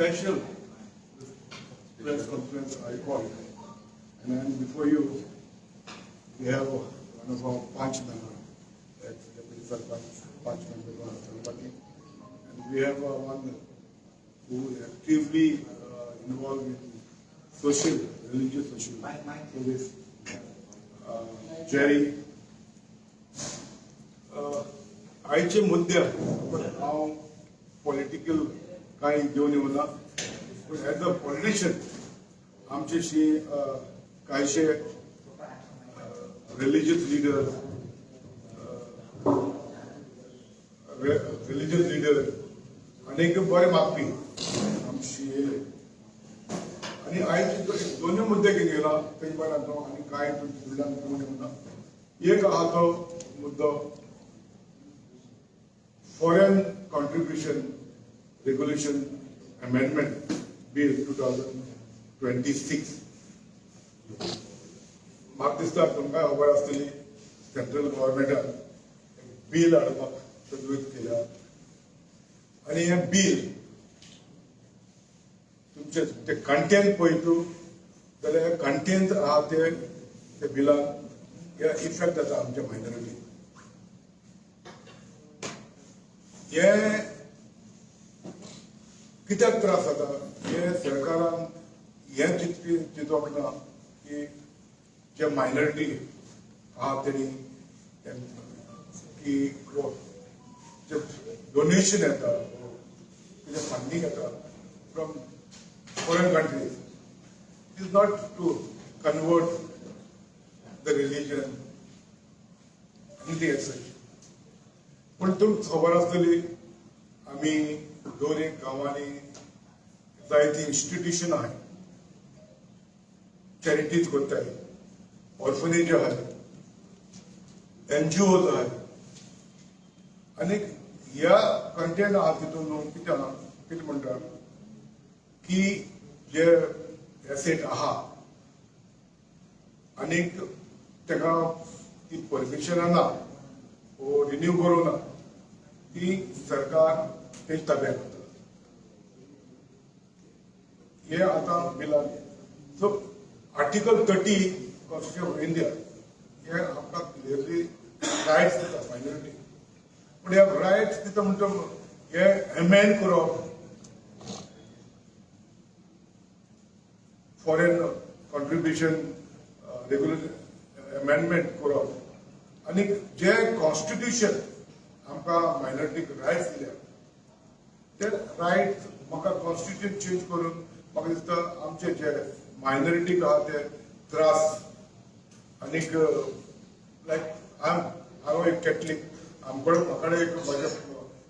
Special press conference I called. And then before you, we have one of our Panch member, that's Deputy Sarpanch, Panch member Sarpati. And we have one who is actively involved in social, religious social service, Jerry. आयचे मुद्दे पण हांव political कांय घेवन येवना, पूण as a politician आमच्याशी कांयशे religious leader आनीक बरे मागपी आमची येयले आनी आयज दोनूय मुद्दे घेवन येयला. तेजे भायर हांव आनी कांय फुडल्यान घेवन येवना. एक आहा तो मुद्दो Foreign Contribution Regulation Amendment Bill 2026. म्हाका दिसता तुमकां खबर आसतली, सेंट्रल गव्हर्मेंटान बील हाडपाक तजवीज केल्या आनी हें बील तुमचे ते कंटेंट पळयतू जाल्यार कंटेंट आहा ते ते बिलान हे इफेक्ट जाता आमच्या मायनॉरिटी. हे कित्याक त्रास जाता, हे सरकारान हें चिंतपी चिंतप ना की जे मायनॉरिटी आहा तेणी की जे डोनेशन येता, कितें फंडींग येता from foreign countries, is not to convert the religion, anything as such. पूण तुमकां खबर आसतली, आमी दोन एक गांवांनी जायती इन्स्टिट्यूशन आहाय, चॅरिटीज करताय, ऑर्फनेज आहाय, एनजीओज आहाय आनी ह्या कंटेंट आहा तितून न्हू कितें आहा, कितें म्हणटा की जे एसेट आहा आनीक ताका ती परमिशनां ना वो रिन्यू करूं ना, ती सरकार तेज ताब्यात वता. हे आतां बिलान. So Article 30 Constitution of India हे आमकां क्लियरली रायट्स दिता मायनॉरिटी. पूण ह्या रायट्स दिता म्हणटा, हे अमेंड करप, फॉरेन कॉन्ट्रिब्युशन रेग्युलर अमेंडमेंट करप आनी जे कॉन्स्टिट्युशन आमकां मायनॉरिटीक रायट्स दिल्या ते रायट्स म्हाका कॉन्स्टिट्युशन चेंज करून म्हाका दिसता आमचे जे मायनॉरिटीक आहा ते त्रास. आनीक लायक हांव एक कॅथलीक, आमकडे म्हाका एक म्हाज्या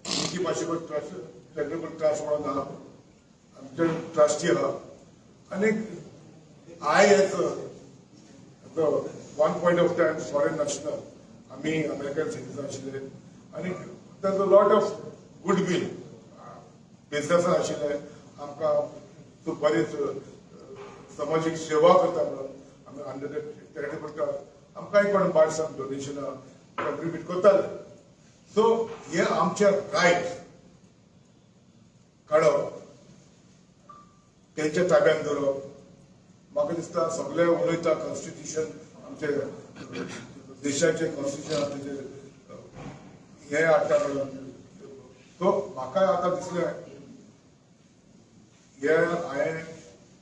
मिकी माशेकर ट्रस्ट, चॅरिटेबल ट्रस्ट म्हणून आहा, आमचे ट्रस्टी आहा. आनीक I as the one point of time foreign national, आमी अमेरिकन सिटीजन आशिल्ले आनी there's a lot of good will बिझनसान आशिल्ले. आमकां तूं बरेच समाजीक सेवा करता म्हणून आमी अंडर चॅरिटेबल ट्रस्ट आमकांय कोण भायर सावन डोनेशनां कंट्रिब्यूट करताले. सो हे आमचे रायट काडप, तेंच्या ताब्यात दवरप, म्हाका दिसता सगळे उलयता कॉन्स्टिट्युशन, आमचे देशाचे कॉन्स्टिट्युशन आहा तेजेर हे हाडटा म्हणून. सो म्हाका आतां दिसलें, हे हांवें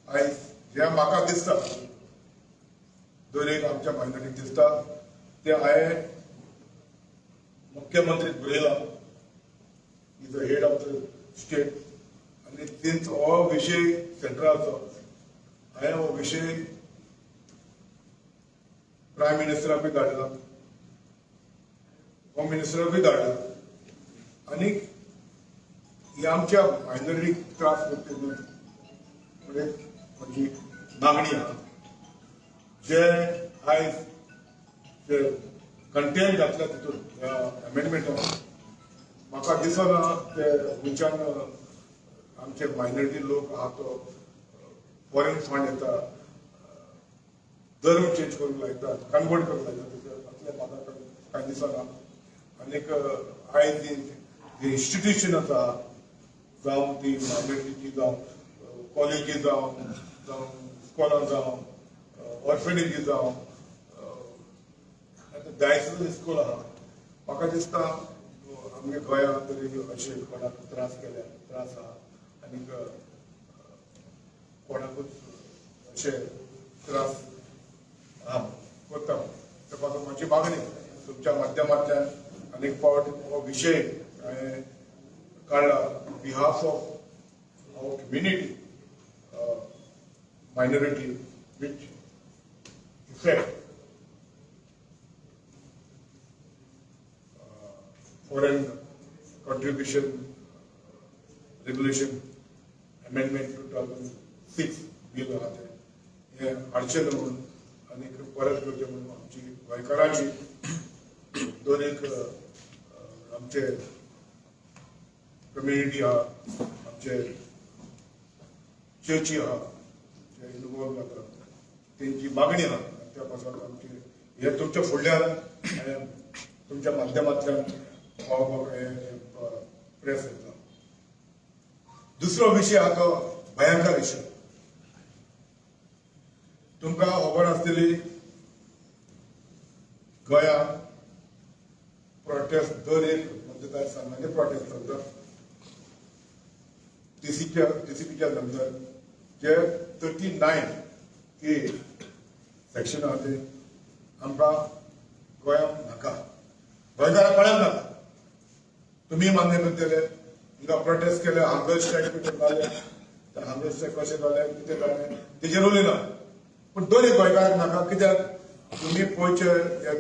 आयज जे म्हाका दिसता, दर एक आमच्या मायनॉरिटीक दिसता, ते हांवें मुख्यमंत्रीक बरयलां. Is the head of the state आनी तेंच हो विशय सेंट्रलाचो. हांवें हो विशय प्रायम मिनिस्टराकूय धाडला, होम मिनिस्टराकूय धाडला आनी ही आमच्या मायनॉरिटीक त्रास करचे न्हय म्हणजे म्हजी मागणी आहा. जे आयज जे कंटेंट घातल्या तितून ह्या अमेंडमेंटान, म्हाका दिसना ते खंयच्यान आमचे मायनॉरिटी लोक आहा तो फॉरेन फंड येता, धर्म चेंज करूंक लायतात, कन्वर्ट करूंक लायतात, असले म्हाका कांय दिसना. आनीक आयज जी इन्स्टिट्युशन आसा, जावं ती मायनॉरिटीची, जावं कॉलेजी जावं जावं इस्कॉलां जावं, ऑर्फनेजी जावं, आतां डायसिस इस्कॉल आहा. म्हाका दिसता आमगे गोंयांत तरी अशें कोणाक त्रास केल्या, त्रास आहा आनीक कोणाकूच अशे त्रास आहा करता. ते पासून म्हाजी मागणी तुमच्या माध्यमांतल्यान अनेक फावट हो विशय हांवें काडला behalf of our community, minority, which effect Foreign Contribution Regulation Amendment 2006 bill आहा तें हें हाडचें न्हू म्हणून आनीक परत घेवचें म्हणून आमची गोंयकारांची दोन एक आमचे कम्युनिटी आहा, आमचे चर्ची आहा, जे इनवॉल्व जाता तेंची मागणी आहा. आनी त्या पासत आमची हे तुमच्या फुडल्यान हांवें तुमच्या माध्यमांतल्यान पावोवपाक हे प्रेस येतलो. दुसरो विशय आहा तो भयंकर विशय. तुमकां खबर आसतली, गोंयांत प्रोटेस्ट, दर एक मतदारसंघांनी प्रोटेस्ट चलता. टीसीच्या टीसीपीच्या नंतर जे 39A section आहा ते आमकां गोंयांत नाका, गोंयकारांक कोणाक नाका. तुमी मान्य करतले. हिंगा प्रोटेस्ट केले, हंगर स्ट्रायक कितें जालें, हंगर स्ट्रायक कशें जालें, कितें जालें तेजेर उलयना, पूण दोन एक गोंयकारांक नाका. कित्याक तुमी पळोवचे,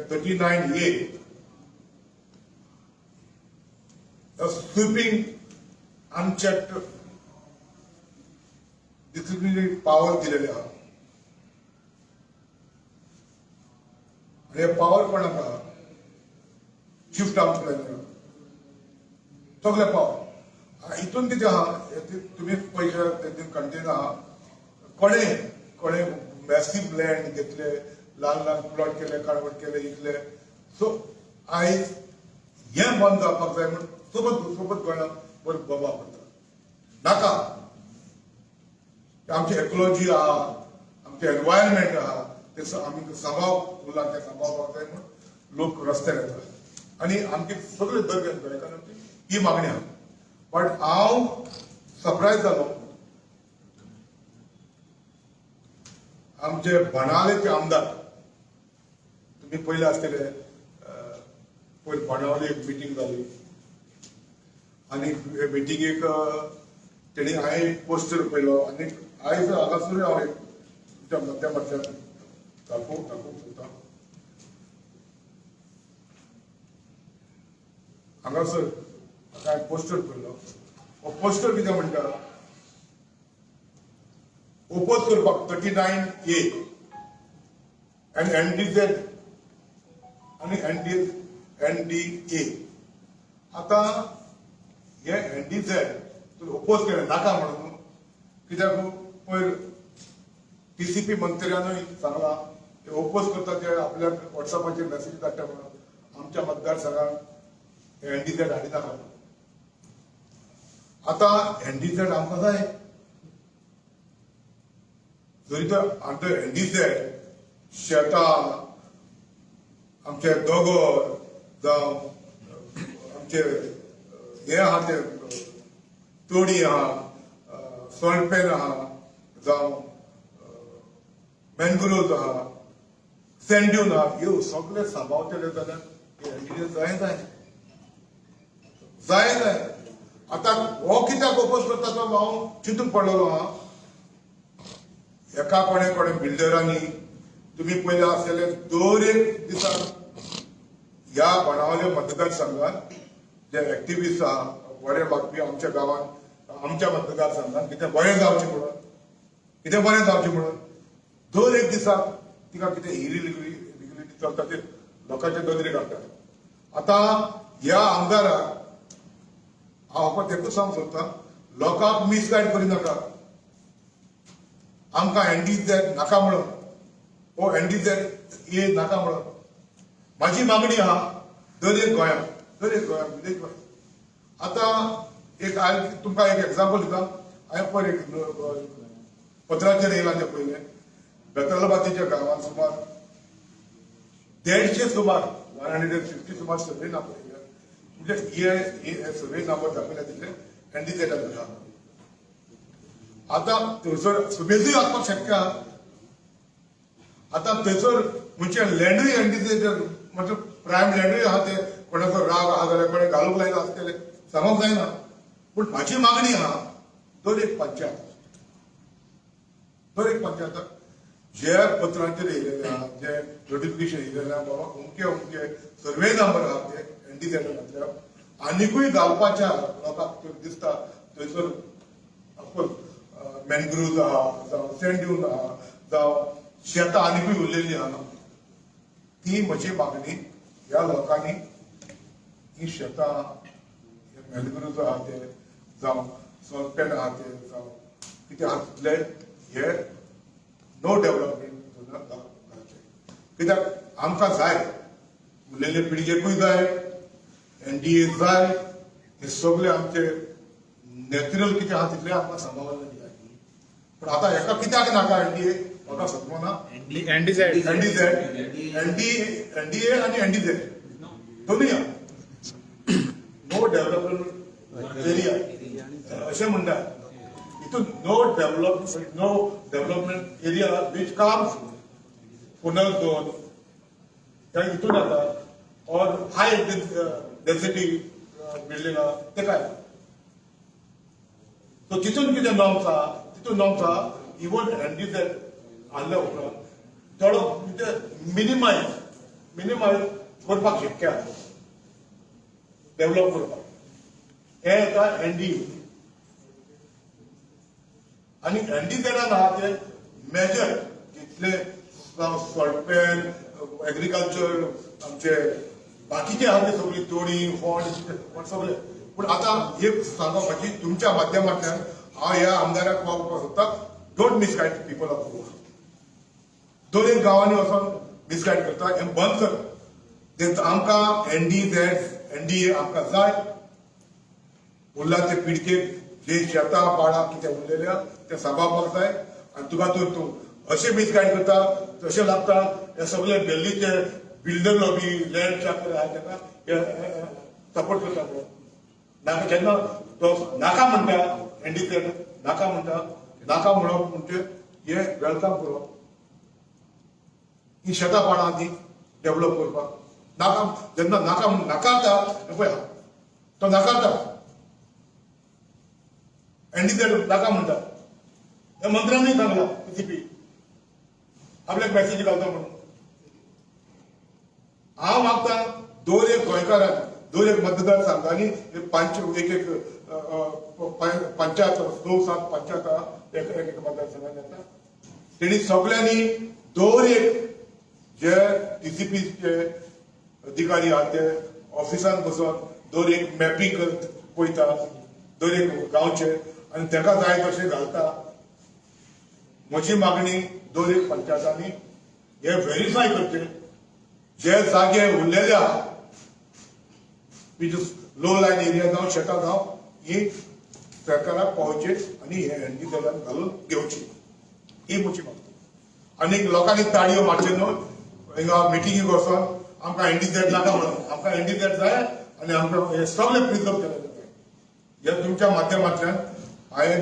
39A sweeping unchecked disciplinary power दिलेले आहा. आनी हे पावर कोणाक आहा? चिफ टावन प्लॅनर सगळे पावर. हितून कितें आहा, तुमी पयशे तेतून कंटेन आहा. कोणे कोणे मॅसीव लँड घेतले, ल्हान ल्हान प्लॉट केले, काणवट केले, इकले. सो आयज हें बंद जावपाक जाय म्हूण सोबत सोबत गोंयांत बरो बोबाळ करता. नाका. आमची एक्लॉजी आहा, आमचें एनवायरमेंट आहा, ते आमी सांबाळ उरला, ते सांबाळपाक जाय म्हूण लोक रस्त्यार येता आनी आमची सगळे दर गोंयकारांची ही मागणी आहा. बट हांव सरप्रायज जालो, आमचे बाणावलेचे आमदार, तुमी पयले आसतले, पयर बाणावले एक मिटींग जाली आनी हे मिटिंगेक तेणी हांवें एक पोस्टर पळयलो आनी आयज हांगासरूय हांव एक तुमच्या माध्यमांतल्यान दाखोवंक सोदता. हांगासर म्हाका एक पोस्टर पळयलो. हो पोस्टर कितें म्हणटा? ओपोज करपाक 39A आनी एनडीझेड आनी एनडीए. आतां हे एनडीझेड तुमी ओपोज केलें नाका म्हणून कित्याक? पयर टीसीपी मंत्र्यानूय सांगलां, ते ओपोज करता ते आपल्याक वॉट्सॅपाचेर मेसेज धाडटा म्हणून आमच्या मतदारसंघात एनडीझेड हाडी नाका म्हणून. आतां एनडीझेड आमकां जाय. जरी तर आमचो एनडीझेड शेतां, आमचे दोंगर जावं आमचे हे आहा ते तोडी आहा, सॉल्ट आहा, जावं मॅनग्रोव्ज आहा, सँड्यून आहा, ह्यो सगळे सांबाळटले जाल्यार एनडीझेड जाय जाय जाय जाय. आतां हो कित्याक ओपोज करता तो हांव चिंतून पडलेलो आहा. एका कोणे कोणे बिल्डरांनी, तुमी पयले आसतले, दर एक दिसा ह्या बाणावले मतदारसंघात जे एक्टिविस्ट आहा, बरे वागपी, आमच्या गांवांत, आमच्या मतदारसंघात कितें बरें जावचें म्हणून, कितें बरें जावचें म्हणून दर एक दिसा तिका कितें इरिलिगलिटी चलता ते लोकांच्या नदरेक हाडटा. आतां ह्या आमदाराक हांव फकत एकूच सांगूंक सोदता, लोकांक मिसगायड करिनाका. आमकां एनडीझेड नाका म्हणून, ओ एनडीझेड ए नाका म्हणून म्हाजी मागणी आहा दर एक गोंयांत, दर एक गोंयांत, विलेज वायज. आतां एक आयज तुमकां एक एग्जाम्पल दिता. हांवें पयर एक पत्राचेर येयलां तें पयलें. बेतालबातीच्या गांवांत सुमार 150 सुमार, 150 सुमार सर्वे नंबर येयल्या. म्हणजे हे सर्वे नंबर दाखयल्या तितले एनडीझेडान आहा. आतां थंयसर सुबेजूय वचपाक शक्य आहा. आतां थंयसर म्हणजे लँडूय एनडीझेड, म्हणजे प्रायम लँडूय आहा. ते कोणाचो राग आहा जाल्यार कोणें घालूंक लायला आसतलें, सांगूंक जायना. पूण म्हाजी मागणी आहा, दर एक पंचायताक जे पत्रांचेर येयलेले आहा, जे नोटिफिकेशन येयलेले आहा, बाबा अमके अमके सर्वे नंबर आहा ते एनडीझेडान घातल्या, आनिकूय घालपाचे आहा. लोकांक थंय दिसता थंयसर ऑफकोर्स मॅनग्रुव्ज आहा, जावं सँड ड्यून आहा, जावं शेतां आनिकूय उरलेली आहा. ती म्हजी मागणी, ह्या लोकांनी ही शेतां, हे मॅनग्रुव्ज आहा ते, जावं सॉल्ट आहा ते, जावं कितें आहा तितले हे नो डेव्हलपमेंट घालचे. कित्याक आमकां जाय, उरलेले पिळगेकूय जाय, एनडीए जाय. हे सगळे आमचे नॅचरल कितें आहा तितलें आमकां सांबाळून जाय. पूण आतां हेका कित्याक नाका एनडीए, म्हाका समजना. एनडीझेड. एनडीझेड, एनडीए आणि एनडीझेड दोन्ही. नो डेव्हलपमेंट एरिया अशें म्हणटा. हितून no development area which comes Funal zone त्या हितून येता, ऑर हाय डेन्सिटी बिल्डिंग आहा ते काय. सो तितून कितें नॉर्म्स आहा, तितून नॉर्म्स आहा. इवन एनडीझेड आणल्या उपरांत थोडो कितें मिनिमायज करपाक शक्य आसा, डेव्हलप करपाक. हे येता एनडीए आनी एनडीझेडान आहा ते मेजर जितले सॉल्टपॅन, एग्रीकल्चर, आमचे बाकीचे आहा ते सगळी तोडी फोंड सगळे. पूण आतां एक सांगपाची तुमच्या माध्यमांतल्यान हांव ह्या आमदाराक पावपाक सोदता, don't misguide people of Goa. दोन एक गांवांनी वचोन मिसगायड करता, हें बंद कर. ते आमकां एनडीझेड, एनडीए आमकां जाय. उरला ते पिडकेक जे शेतां बाळां कितें उरलेले आहा ते सांबाळपाक जाय. आनी तुका तूं तूं अशें मिसगायड करता, तशें लागता. हे सगळे दिल्लीचे बिल्डर लॉबी, लँड आहा, ताका सपोर्ट करता पळय. नाका जेन्ना तो नाका म्हणटा, एनडीझेड नाका म्हणटा, नाका म्हणप म्हणजे हे welcome करप. ही शेतां पाडां ती डेव्हलप करपाक नाका. जेन्ना नाका नाकारता पळय, तो नाकारता, एनडीझेड नाका म्हणटा. ह्या मंत्र्यांनी सांगला पीसीपी आपल्याक मॅसेज घालता म्हणून. हांव मागता दोन एक गोंयकारांक, दोन एक मतदार संघांनी एक पांच एक एक अ, अ, पंचायत, स सात पंचायत एक एक मतदारसंघात येता. तेणी सगळ्यांनी दर एक जे टीसीपीचे अधिकारी आहात ते ऑफिसान बसून दर एक मॅपिंग पळयता दर एक गांवचे आनी ताका जाय तशें घालता. म्हजी मागणी, दर एक पंचायतांनी हे व्हेरीफाय करचे, जे जागे उरलेले आहा, which low line area जावं शेतां जावं, ही सरकाराक पावोवचे आनी हे एनडीझेडान घालून घेवची, ही म्हजी मागणी. आनी लोकांनी ताळयो मारच्यो न्हू हिंगा मिटिंगेक वचोन आमकां एनडीझेड नाका म्हणून. आमकां एनडीझेड जाय आनी आमकां हे सगळे प्रिजर्व केले जाय. ह्या तुमच्या माध्यमांतल्यान हांवें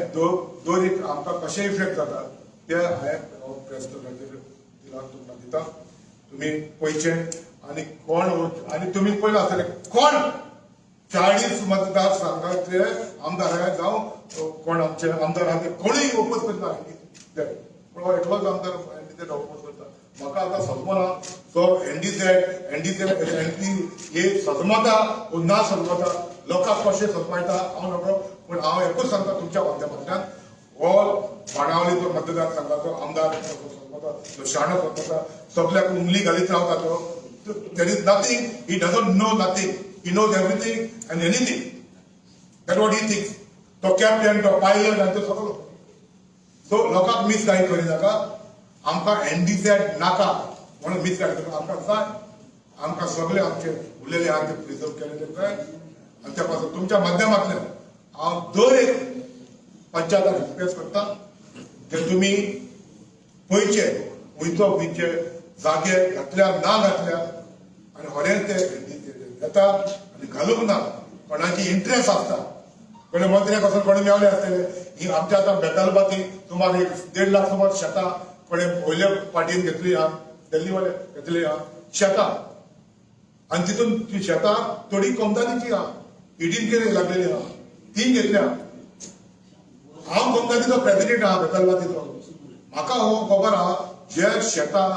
दोन एक आमकां कशें इफेक्ट जाता ते हांवें प्रेस दिला, तुमकां दिता, तुमी पळयचें. आनी कोण आनी तुमी पयलें आसतलें कोण 40 मतदार संघातले आमदार आहात, जावं कोण आमचे आमदार आहात, ते कोणूय ओपोज करता एनडीझेड. पूण हो एकलोच आमदार एनडीझेड ओपोज करता. म्हाका आतां सजमना सो एनडीझेड, एनडीझेड, एनडी हे सजमता वो ना सजमता, लोकांक कशें सजमायता हांव नकळो. पूण हांव एकूच सांगता तुमच्या माध्यमांतल्यान, हो बाणावलीचो मतदारसंघाचो आमदार सजमता तो शाणो सजमता, सगल्याक उंगली घालीत रावता तो. There is nothing, he doesn't know nothing. He knows everything and anything, that what he thinks. तो कॅप्टन, तो पायलट आनी तो सगळो. सो लोकांक मिसगायड करी नाका. आमकां एनडीझेड नाका म्हणून मिसगायड करता. आमकां जाय, आमकां सगळे आमचे उरलेले आहा ते प्रिजर्व केलेले जाय. आनी त्या पासून तुमच्या माध्यमांतल्यान हांव दर एक पंचायताक रिक्वेस्ट करता. ते तुमी पळयचे खंयचो खंयचे जागे घातल्या ना घातल्या आनी होरें ते येता आनी घालूंक ना. कोणाची इंट्रस्ट आसता, कोणी मंत्र्याक वचून कोणी मेवले आसतले. ही आमच्या आतां बेतालबाती सुमार 1.5 लाख सुमार शेतां कोणे वयल्या पार्टीन घेतली आहा, दिल्लीवाले घेतली आहा शेतां. आनी तितून ती शेतां थोडी कोमदानीची आहा, इडीन केली लागलेली आहा, ती घेतल्या. हांव कोमदानीचो प्रेसिडेंट आहा बेतालबातीचो. म्हाका हो खबर आहा, जे शेतां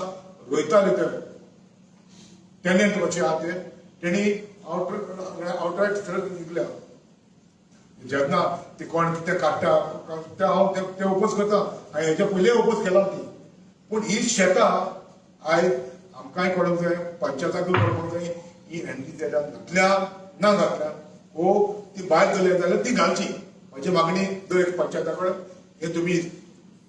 रोयताले ते टेनंट कशे आहा ते तेणी आवटरायट थंय विकल्या. जेन्ना ती कोण कितें काडटा ते हांव ते ओपोज करता. हांवें हेच्या पयलीं ओपोज केला ती. पूण ही शेतां आयज आमकांय कळोंक जाय, पंचायताकूय कळपाक जाय, ही एनडी झेडान घातल्या ना घातल्या हो ती भायर चलया जाल्यार ती घालची. म्हाजी मागणी दर एक पंचायता कडेन, हे तुमी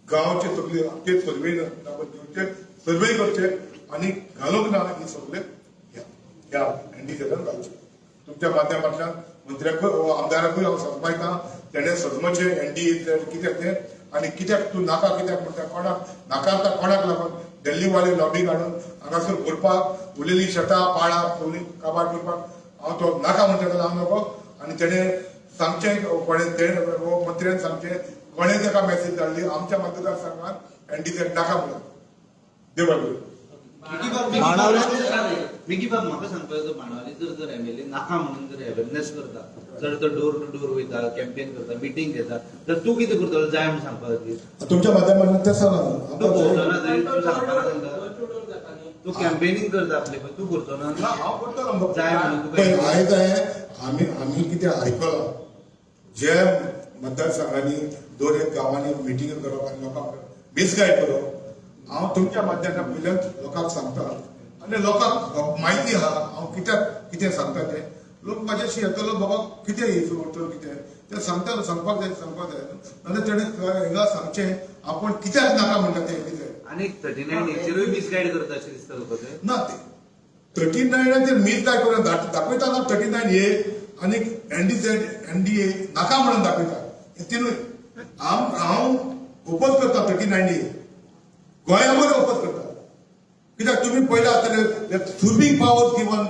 गांवचे सगळे आमचे सर्वे घेवचे, सर्वे करचे आनी घालूंक ना ही सगळे ह्या एनडी झेडान घालचे. तुमच्या माध्यमांतल्यान मंत्र्याकूय, आमदाराकूय हांव सजमायता, तेणें सजमचें एनडीए कित्याक तें आनी कित्याक तूं नाका कित्याक म्हणटा, कोणाक नाकारता, कोणाक लागून दिल्लीवाले लॉबी काडून हांगासर करपाक उरलेली शेतां पाळां सगळीं काबार करपाक हांव तो नाका म्हणटा जाल्यार हांव नको. आनी तेणें सांगचें कोणें, तेणें मंत्र्यान सांगचें कोणें ताका मॅसेज धाडली आमच्या मतदारसंघात एनडीए नाका म्हणून. देवा करूं. मिकी बाब, म्हाका सांगपाक जाय, बाणावली जर जर एमएलए नाका म्हणून जर अवेरनेस करता, जर तो डोर टू डोर वयता, कॅम्पेन करता, मिटींग घेता, तर तूं कितें करतलो जाय म्हणून सांगपा खातीर? तुमच्या माध्यमांतल्यान तें सांगा. तूं भोंवचो ना थंय, तूं सांगपा ना तांकां? तूं कॅम्पेनिंग करता आपले पळय, तूं करचो ना? ना, हांव करतलो. जाय म्हणून तुका. पळय, आयज हांवें आमी कितें आयकलां, जे मतदारसंघांनी दर एक गांवांनी मिटिंग करप आनी लोकांक मिसगायड करप, हांव तुमच्या माध्यमांतल्यान पयल्यान लोकांक सांगता आनी लोकांक म्हायती आहा हांव कित्याक कितें सांगता तें. लोक म्हाज्याशी येतलो, बाबा कितें इशू उरतलो कितें तें सांगता, सांगपाक जाय, सांगपाक जाय. नाजाल्यार तेणें हिंगा सांगचें आपूण कित्याक नाका म्हणटा तें कितें. आनी 39 हेचेरूय मिसगायड करता अशें दिसता तुका ते? ना, 39 नाचेर मिसगायड करून दाखयता ना. 39 ए आनी एनडीझेड एनडीए नाका म्हणून दाखयता हे तिनूय. हांव ओपोज करता 39 ए, गोंयाभर ओपोज करता. कित्याक तुमी पयले आसतले, sweeping power given,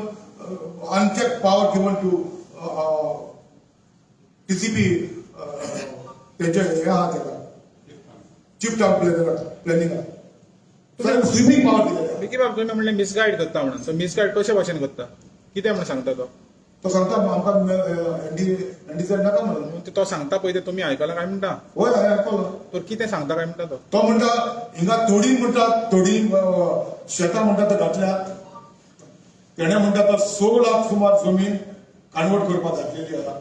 unchecked power given to TCP. तेंचे हे आहा तेका चीफ टावन प्लॅनिंग आहा, स्वीपिंग पावर दिलेले. विकी बाब, तुमी म्हणलें मिसगायड करता म्हणून, सो मिसगायड कशे भाशेन करता, कितें म्हणून सांगता तो? तो सांगता आमकां एनडी एनडीझेड नाका म्हणून. तो सांगता पळय ते तुमी आयकलां काय म्हणटा? हय, हांवें आयकलो. तर कितें सांगता काय म्हणटा तो? तो म्हणटा हिंगा थोडी म्हणटा, थोडी शेतां म्हणटा तो घातल्या. तेणें म्हणटा तो 6 लाख सुमार जमीन कन्वर्ट करपाक घातलेली आहा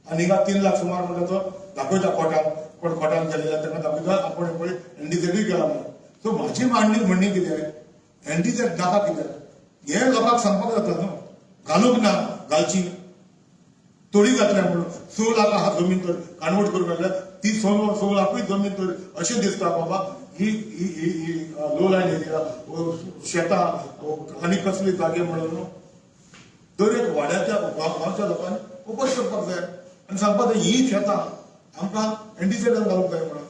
आनी हिंगा 3 लाख सुमार म्हणटा तो दाखयता कोर्टान, कोण कोर्टान गेलेले तांकां दाखयता आपण पळय एनडीझेडूय केला म्हणून. सो म्हाजी मांडणी म्हणणी कितें, एनडीझेड नाका कित्याक हें लोकांक सांगपाक जाता न्हू. घालूंक ना, घालची थोडी घातल्या म्हणून 6 लाख आहा जमीन तर कन्वर्ट करून घातल्या ती 6 लाखूय जमीन तर अशें दिसता बाबा ही ही ही ही लो लायन एरिया शेतां आनी कसली जागे म्हणून न्हू. दर एक वाड्याच्या गांवच्या लोकांनी ओपोज करपाक जाय आनी सांगपाक जाय ही शेतां आमकां एनडीझेडान घालूंक जाय म्हणून.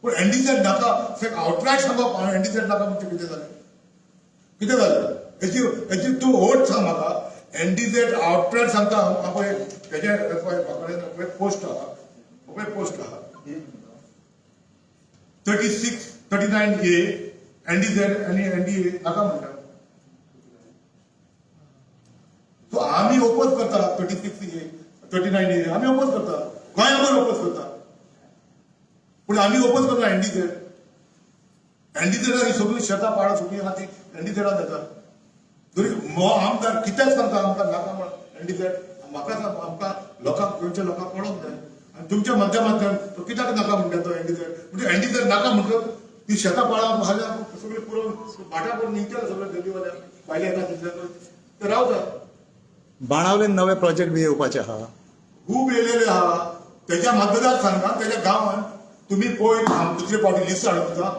पूण एनडीझेड नाका आवटरायट सांगप एनडीझेड नाका म्हणजे कितें जालें, कितें जालें? हेची तूं ओट सांग म्हाका. एनडीझेड आवटरायट सांगता हांव पळय हेजे पळय म्हाका पळय पोस्ट आहा, पळय पोस्ट आहा 36 39 ए एनडीझेड आनी एनडीए नाका म्हणटा. सो आमी ओपोज करता 36 ए, 39 ए आमी ओपोज करता, गोंयाभर ओपोज करता. पूण आमी ओपोज करता एनडीझेड. एनडीझेडार ही सगळीं शेतां पाळां सगळीं आहा ती एनडीझेडान जाता. तरी आमदार कित्याक सांगता आमकां नाका म्हण एनडीझेड, म्हाका सांग. आमकां लोकांक, गोंयच्या लोकांक कळोंक जाय आनी तुमच्या माध्यमांतल्यान तो कित्याक नाका म्हणटा तो एनडीझेड. म्हणजे एनडीझेड नाका म्हणटकच ती शेतां पाळां फाल्यां सगळीं पुरोवन भाटां करून निघतले सगळे दिल्लीवाल्या भायले येता तितले ते रावता. बाणावलेन नवे प्रोजेक्ट बी येवपाचे आहा. खूब येयलेले आहा तेच्या मतदारसंघात, तेच्या गांवान. तुमी पळय, हांव दुसरे फावटी लिस्ट हाडून दिता.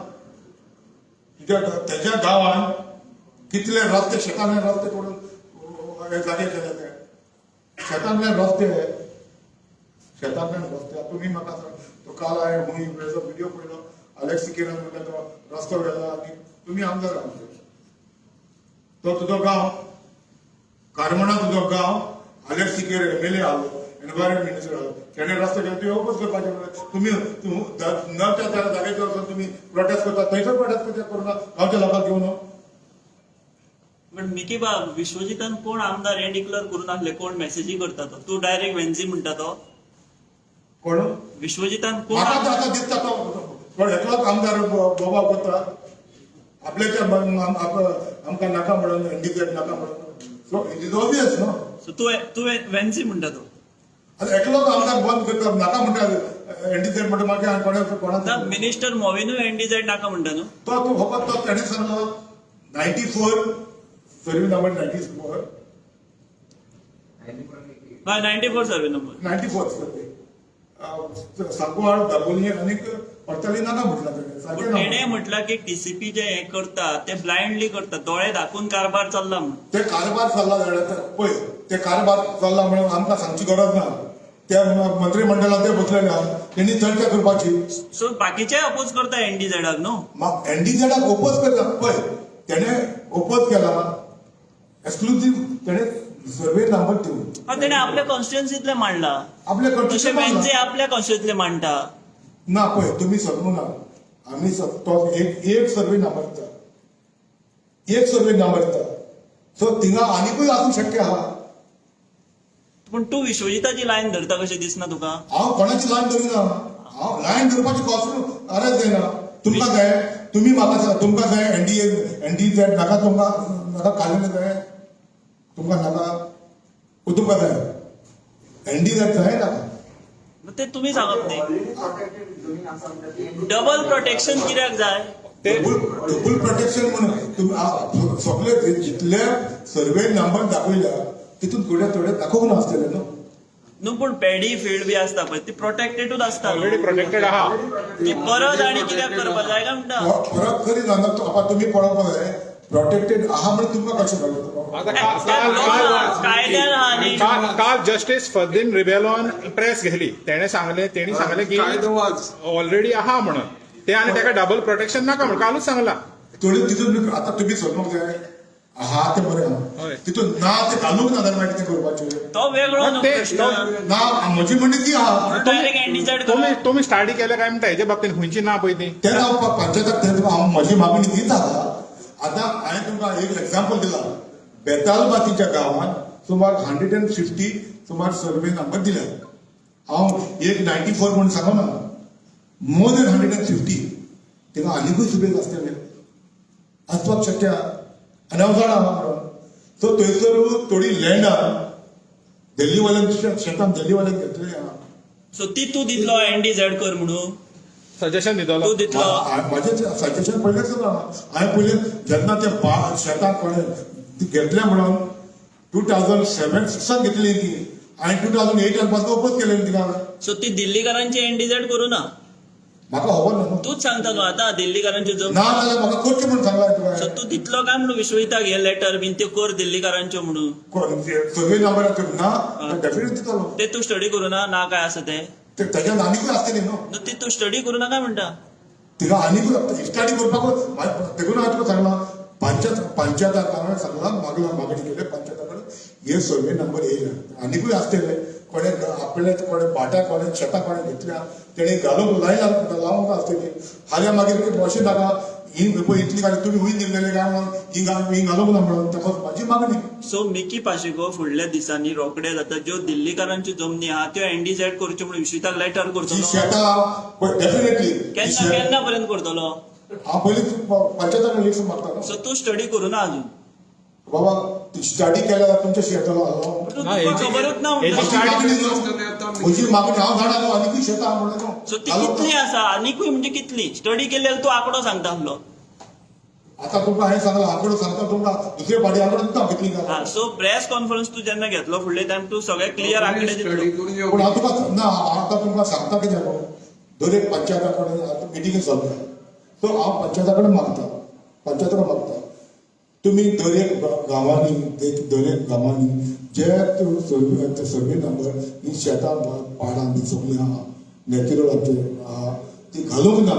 तेच्या गांवान कितले रस्ते, शेतांतल्यान रस्ते करून हे जागे केले ते शेतांतल्यान रस्ते, शेतांतल्यान रस्ते. तुमी म्हाका सांग, तो काल हांवें हुंय व्हिडियो पळयलो. अलेक्स सिकेरान म्हणटा तो रस्तो व्हेला आनी तुमी आमदार आमचे, तो तुजो गांव कारमणा, तुजो गांव. अलेक्स सिकेर एमएलए आलो, एनवायरमेंट मिनिस्टर आलो, तेणे रस्तो केलो, तुवें ओपोज करपाचें म्हणल्यार तुमी न त्या जाग्याचेर वचून तुमी प्रोटेस्ट करता, थंयसर प्रोटेस्ट कित्याक करुना गांवच्या लोकांक घेवन? पण मिकी बाब, विश्वजितान कोण आमदार हे डिक्लेअर करून नासले, कोण मेसेजी करता तो, तू डायरेक्ट वेन्झी म्हणटा तो. कोण? विश्वजितान कोण? म्हाका तर आतां दिसता तो कोण एकलोच आमदार बोबाव करता आपल्याच्या आमकां नाका म्हणून, एनडीझेड नाका म्हणून. सो it is obvious न्हू. सो तू तू वेन्झी म्हणटा तो. आतां एकलोच आमदार बंद करता, नाका म्हणटा एनडीझेड म्हणटा, मागीर हांवें कोणा आतां कोणा मिनिस्टर मोविनूय एनडीझेड नाका म्हणटा न्हू. तो तूं फकत तो तेणें सांगलो 94 सर्वे नंबर 94. हय, 94 survey number. 94 survey Sancoale, Dabolim आनी परतली नाका म्हटला तेणें सारकें. पूण तेणें ना. म्हटलां की टीसीपी जे हे करता ते ब्लायंडली करता, दोळे धाकून कारभार चल्ला म्हूण. ते कारभार चल्ला जाल्यार पळय, ते कारभार चल्ला म्हणून आमकां सांगची गरज ना. त्या मंत्रिमंडळात ते बसलेले आहा, तेणी चर्चा करपाची. सो बाकीचे अपोज करता एनडीझेडाक न्हू. एनडीझेडाक ओपोज करता पळय, तेणे ओपोज केला एक्सक्लुझीव, तेणे सर्वे नंबर दिवन. हय, तेणें आपल्या कॉन्स्टिट्युन्सीतले मांडला. आपल्या तशें constitution वेन्झी आपल्या कॉन्स्टिट्युन्सीतले मांडटा. ना, पळय, तुमी समजू ना, आमी तो एक एक सर्वे नंबर दिता, एक सर्वे नंबर दिता, सो थिंगा आनिकूय आसूंक शक्य आहा. पूण तूं विश्वजिताची लायन धरता कशें दिसना तुका? हांव कोणाची लायन धरिना. हांव लायन धरपाची कसलो अरज जायना. तुमकां जाय, तुमी म्हाका सांगा, तुमकां जाय एनडीए एनडी जाय नाका? तुमकां नाका कालें जाय, तुमकां नाका, तुमकां जाय एनडी जाय नाका? मग ते तुमी सांगप न्ही. ऑलरेडी प्रोटेक्टेड जमीन आसा म्हणटा ती. डबल प्रोटेक्शन कित्याक जाय? ते डबल प्रोटेक्शन म्हणून तुमी सगळे जितले सर्वे नंबर दाखयल्या तितून थोडे थोडे दाखोवंक नासतले न्हू. न्हू, पूण पेडी फिल्ड बी आसता पळय, ती प्रोटेक्टेडूच आसता न्हू. ऑलरेडी प्रोटेक्टेड आहा. ती परत आनी कित्याक करपा जाय काय म्हणटा? फरक खरी जाणा आतां तुमी पळोवपाक जाय, प्रोटेक्टेड आहा म्हणून तुमकां कशें कळटा? आतां काल काल कायद्यान आहा न्ही. काल काल जस्टीस फर्दीन रिबेलोन प्रेस घेतली, तेणें सांगलें, तेणी सांगलें की कायदो वाज ऑलरेडी आहा म्हणून ते आनी ताका डबल प्रोटेक्शन नाका म्हणून कालूच सांगला. थोडी तितून आतां तुमी समजूंक जाय, आहा तें बरें आहा, तितून ना तें घालूंक ना जाल्यार मागीर कितें करपाचें? तो वेगळो न्हू प्रश्न. ना, म्हजी म्हणणी ती आहा. Direct NDZ. तुमी तुमी स्टाडी केल्या काय म्हणटा हेजे बाबतीन खंयची ना पळय ती? तेन्ना हांव पंचायताक तें हांव म्हजी मागणी तीच आहा. आतां हांवें तुमकां एक एग्जाम्पल दिला, बेतालबातीच्या गांवांत सुमार 150 सुमार सर्वे नंबर दिल्या. हांव एक 94 म्हणून सांगना, मोर देन 150. थिंगा आनिकूय सुबेज आसतले, आसपाक शक्य आहा आनी हांव जाणा म्हणून. सो थंयसर थोडी लँडां दिल्लीवाल्यांक, शेतान दिल्लीवाल्यांक घेतलेली आहा. सो ती तूं दितलो एनडीझेड कर म्हणून? सजेशन दितलो. तूं दितलो? म्हजें सजेशन पयलेंच ना. हांवें पयलें जेन्ना ते शेतां कोणें ती घेतल्या म्हणून 2007 सिक्सान घेतली ती, हांवें 2008 पासून ओपोज केलेली तिका. सो ती दिल्लीकारांची एनडीझेड करूं ना? म्हाका खबर ना न्हू. तूच सांगता न्हू आतां दिल्लीकारांची जमीन. ना जाल्यार म्हाका करचें म्हणून सांगलां सो तुवें. तूं दितलो काय म्हणून विश्वजिताक हे लेटर बीन त्यो कर दिल्लीकारांच्यो म्हणून? सर्वे नंबर ना, डेफिनेट दितलो. ते तूं स्टडी करूं ना? ना काय आसा ते? ते ताज्यान आनिकूय आसतली न्हू. न्हू, ती तूं स्टडी करूं ना काय म्हणटा? तिका आनिकूय स्टडी करपाक देखून हांवें तुका सांगलां, पंचायताक हांवें सांगलां, मागला, मागणी केली पंचायता कडेन, हे सर्वे नंबर येयला, आनिकूय आसतले कोणे आपले, कोणे भाटां, कोणे शेतां कोणे घेतल्या, तेणी घालूंक लायला लावंक आसतली. फाल्यां मागीर अशें नाका, ही पळय इतली गाडी तुमी हुंय दिल्लेले काय म्हणून ही घालूंक ना म्हणून ताका म्हाजी मागणी. सो मिकी पाशिको फुडल्या दिसांनी रोखडे जाता ज्यो दिल्लीकारांच्यो जमनी आहा त्यो एनडीझेड करच्यो म्हणून विश्वजिताक लेटर जी करतलो? शेतां डेफिनेटली. केन्ना केन्ना पर्यंत करतलो? हांव पयलीं पंचायता कडेन लिस्ट मागता न्हू. सो तूं स्टडी करूं ना अजून? बाबा, स्टडी केल्यार तुमच्या शेतालो आसलो. तूं ना, तुका खबरूच ना हेजी म्हणटा. स्टडी म्हजी मागणी हांव जाणा न्हू, आनिकूय शेतां आहा म्हणून न्हू. सो ती कितली आसा आनिकूय म्हणजे कितली स्टडी केल्यार तूं आंकडो सांगता आहलो. आता तुमकां हांवें सांगलां, आंकडो सांगता तुमकां, दुसरे फाटी आंकडो दिता कितली हा, सो प्रेस कॉन्फरन्स तूं जेन्ना घेतलो फुडले टायम तूं सगळे क्लियर आंकडे स्टडी दितलो. करून पूण येवपी. हांव तुका ना, हांव आतां तुमकां सांगता कितें गो, दर एक पंचायता कडेन आतां मिटिंग चलता, सो हांव पंचायता कडेन मागता, पंचायता कडेन मागता, तुमी दर एक गांवांनी, दर एक गांवांनी जे सर्वे नंबर ही शेतां पाडां बी सगळीं आहा, नॅचरल आमचे आहा, ती घालूंक ना.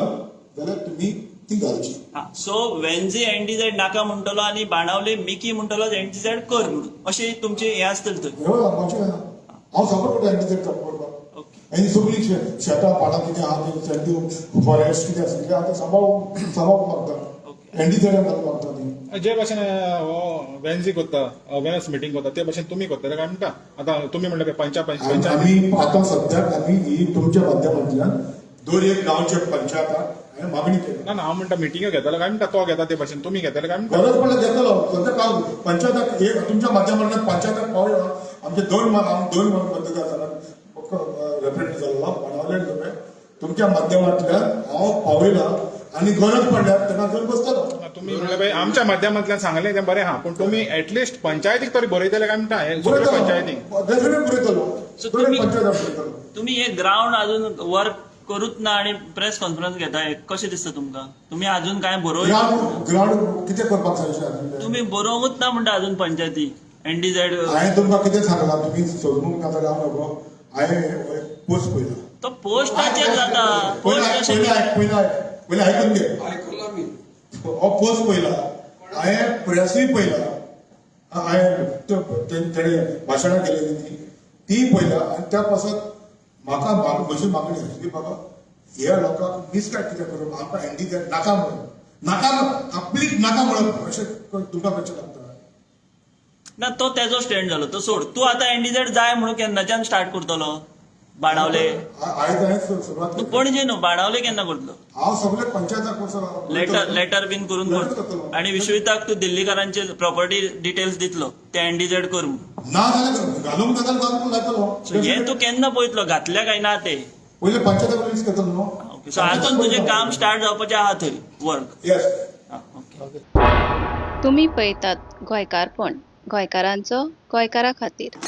जाल्यार तुमी ती घालची. सो वेन्झी एनडीझेड नाका म्हणटलो आनी बाणावले मिकी म्हणटलो एनडीझेड कर म्हणून, अशें तुमचें हें आसतलें थंय. हे पळय, आमचें हांव सपोर्ट करता एनडीझेड करपाक. आनी सगळीं शेतां भाटां कितें आहा तें, सेंट्यू फॉरेस्ट कितें आसा कितें आहा तें सांबाळूंक सांबाळूंक मागता, एनडीझेडान घालूंक मागता ती. जे भाशेन हो वेन्झी करता, अवेरनेस मिटींग करता, ते भाशेन तुमी करतले काय म्हणटा? आतां तुमी म्हणटा पंचायत आनी आमी आतां सद्याक आमी ही तुमच्या माध्यमांतल्यान दर एक गांवच्या पंचायताक हांवें मागणी केल्या. ना ना, हांव म्हणटा मिटिंग्यो घेतलो काय म्हणटा, तो घेता ते भाशेन तुमी घेतले काय म्हणटा? गरज पडल्यार घेतलो. सद्या काल पंचायताक एक तुमच्या माध्यमांतल्यान पंचायताक पावया. आमचे दोन दोन मतदारसंघात रेप्रेझेंट जाल्लो बाणावले नुवें, तुमच्या माध्यमांतल्यान हांव पावयला आनी गरज पडल्यार तेन्ना थंय बसतलो. ना, तुमी म्हणलें पळय आमच्या माध्यमांतल्यान सांगलें तें बरें आहा, पूण तुमी एटलिस्ट पंचायतीक तरी बरयतले काय म्हणटा? हे सगळे पंचायतीक. डेफिनेट बरयतलो. So दर एक पंचायताक बरयतलो. तुमी हे ग्रावंड अजून वर्क करूच ना आनी प्रेस कॉन्फरन्स घेता, हे कशें दिसता तुमकां? तुमी अजून काय बरोवंक ग्रावंड ग्रावंड कितें करपाक जाय? तुमी बरोवंकूच ना म्हणटा अजून पंचायती एनडीझेड. हांवें तुमकां कितें सांगलां, तुमी सोदूंक नाका जाल्यार हांव नको. हांवें पोस्ट पळयला. तो पोस्टाचेर जाता. पयलीं पोस्ट आयक, कशें? पयलीं आयक, पयलीं आयक, पयलीं आयकून घे. हो पोस्ट पळयला हांवें, प्रेसूय पळयला हांवें, तेणें भाशणां केलेली ती ती पळयला. आनी त्या पासत म्हाका म्हजी मागणी आसा की बाबा ह्या लोकांक मिसगायड कित्याक करूं? आमकां एनडीझेड नाका म्हणून, नाका कंप्लीट नाका म्हणून अशें तुमकां कशें लागता? ना, तो तेजो स्टँड जालो तो सोड. तूं आतां एनडीझेड जाय म्हणून केन्नाच्यान स्टार्ट करतलो बाणावले? आयज हांवें सुरवात तूं केली. पणजे न्हू, बाणावले केन्ना करतलो? हांव सगळे पंचायताक लेटर लेटर बीन करून लेटर करतलो. करतलो. आनी विश्वजिताक तूं दिल्लीकारांचे प्रॉपर्टी डिटेल्स दितलो ते एनडीझेड कर म्हणून. ना जाल्यार घालूंक जाल्यार घालूंक लायतलो. सो हें तूं केन्ना पळयतलो घातल्या काय ना ते? पयलीं पंचायताक रिलीज करतलो न्हू. ओके, सो आजून तुजें काम स्टार्ट जावपाचें आहा थंय वर्क? येस. ओके. तुमी पळयतात गोंयकारपण, गोंयकारांचो गोंयकारा खातीर.